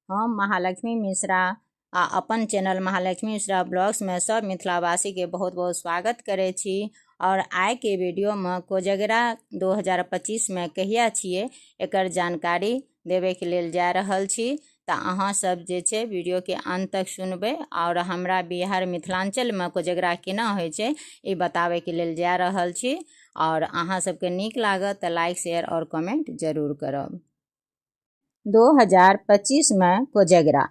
हम महालक्ष्मी मिश्रा आ अपन चैनल महालक्ष्मी मिश्रा ब्लॉग्समे सब मिथिलावासीके बहुत बहुत स्वागत करै छी। और आइके वीडियोमे कोजगरा 2025 मे कहिया छियै एकर जानकारी देबैके लेल जा रहल छी। तऽ अहाँ सब जे छै वीडियोके अंत तक सुनबै और हमरा बिहार मिथिलांचलमे कोजगरा केना होइ छै ई बताबैके लेल जा रहल छी। और अहाँ सबके नीक लागत तऽ लाइक शेयर और कमेंट जरूर करब। 2025 मे कोजगरा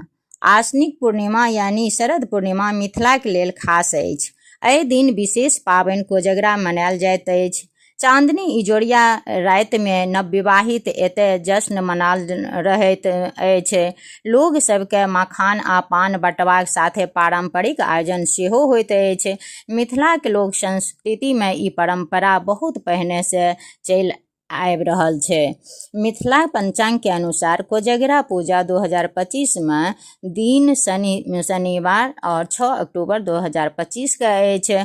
आश्विन पूर्णिमा यानी शरद पूर्णिमा मिथिलाके लेल खास अछि। एहि दिन विशेष पाबनि कोजगरा मनायल जाइत अछि। चांदनी इजोरिया रातिमे नवविवाहित एतय जश्न मनाल रहैत अछि। लोग सबके मखान आ पान बँटबाक साथे पारंपरिक आयोजन सेहो होइत अछि। मिथिलाक लोक संस्कृतिमे ई परंपरा बहुत पहिने से चलि आबि रहल छै। मिथिला पंचांग के अनुसार कोजगरा पूजा 2025 मे दिन शनिवार और 6 अक्टूबर 2025 के अछि।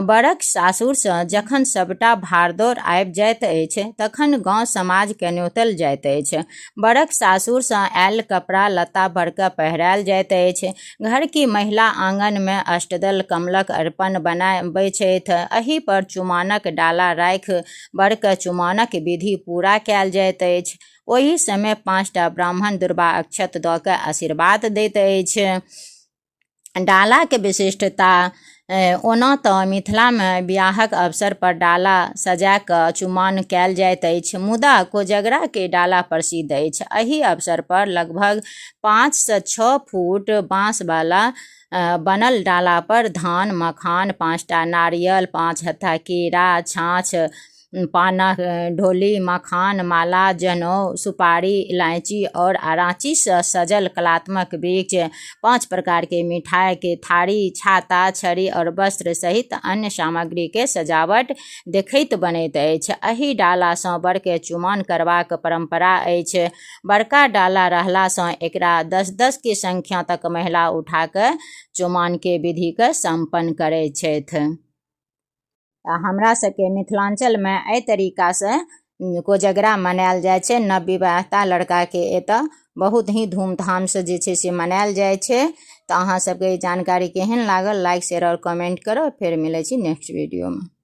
बरक सासुरसँ जखन सबटा भारदौर आबि जाइत अछि तखन गाँव समाजके न्योतल जाइत अछि। बरक सासुरसँ आयल कपड़ा लत्ता बरके पहिरायल जाइत अछि। घर की महिला आंगनमे अष्टदल कमलक अरिपन बनाबै छथि। एहि पर चुमानक डाला राखि बरके चुमानक विधि पूरा कयल जाइत अछि। ओहि समय 5टा ब्राह्मण दुर्वा अक्षत दऽ कऽ आशीर्वाद दैत अछि। डालाके विशिष्टता ओना तऽ मिथिलामे बियाहक अवसर पर डाला सजा कऽ चुमान कयल जाइत अछि, मुदा कोजगराके डाला प्रसिद्ध अछि। एहि अवसर पर लगभग 5 सँ 6 फुट बाँसवला बनल डाला पर धान, मखान, 5टा नारियल, 5 हत्था केरा, छाँछ, पानक ढोली, मखान, माला, जनउ, सुपारी, इलायची और अराँचीसँ सजल कलात्मक वृक्ष, 5 प्रकार के मिठाई के थारी, छाता, छड़ी और वस्त्र सहित अन्य सामग्री के सजावट देखैत बनैत अछि। एहि डालासँ बरके चुमान करबाक परंपरा अछि। बड़का डाला रहलासँ एकरा 10-10 के संख्या तक महिला उठा कऽ चुमान के विधि के सम्पन्न करै छथि। तऽ हमरा सबके मिथिलाञ्चलमे एहि तरीकासँ कोजगरा मनायल जाइ छै। नवविवाहिता लड़काके एतऽ बहुत ही धूमधामसँ जे छै से मनायल जाइ छै। तऽ अहाँ सबके ई जानकारी केहन लागल लाइक शेयर आओर कमेंट करब। फेर मिलै छी नेक्स्ट वीडियोमे।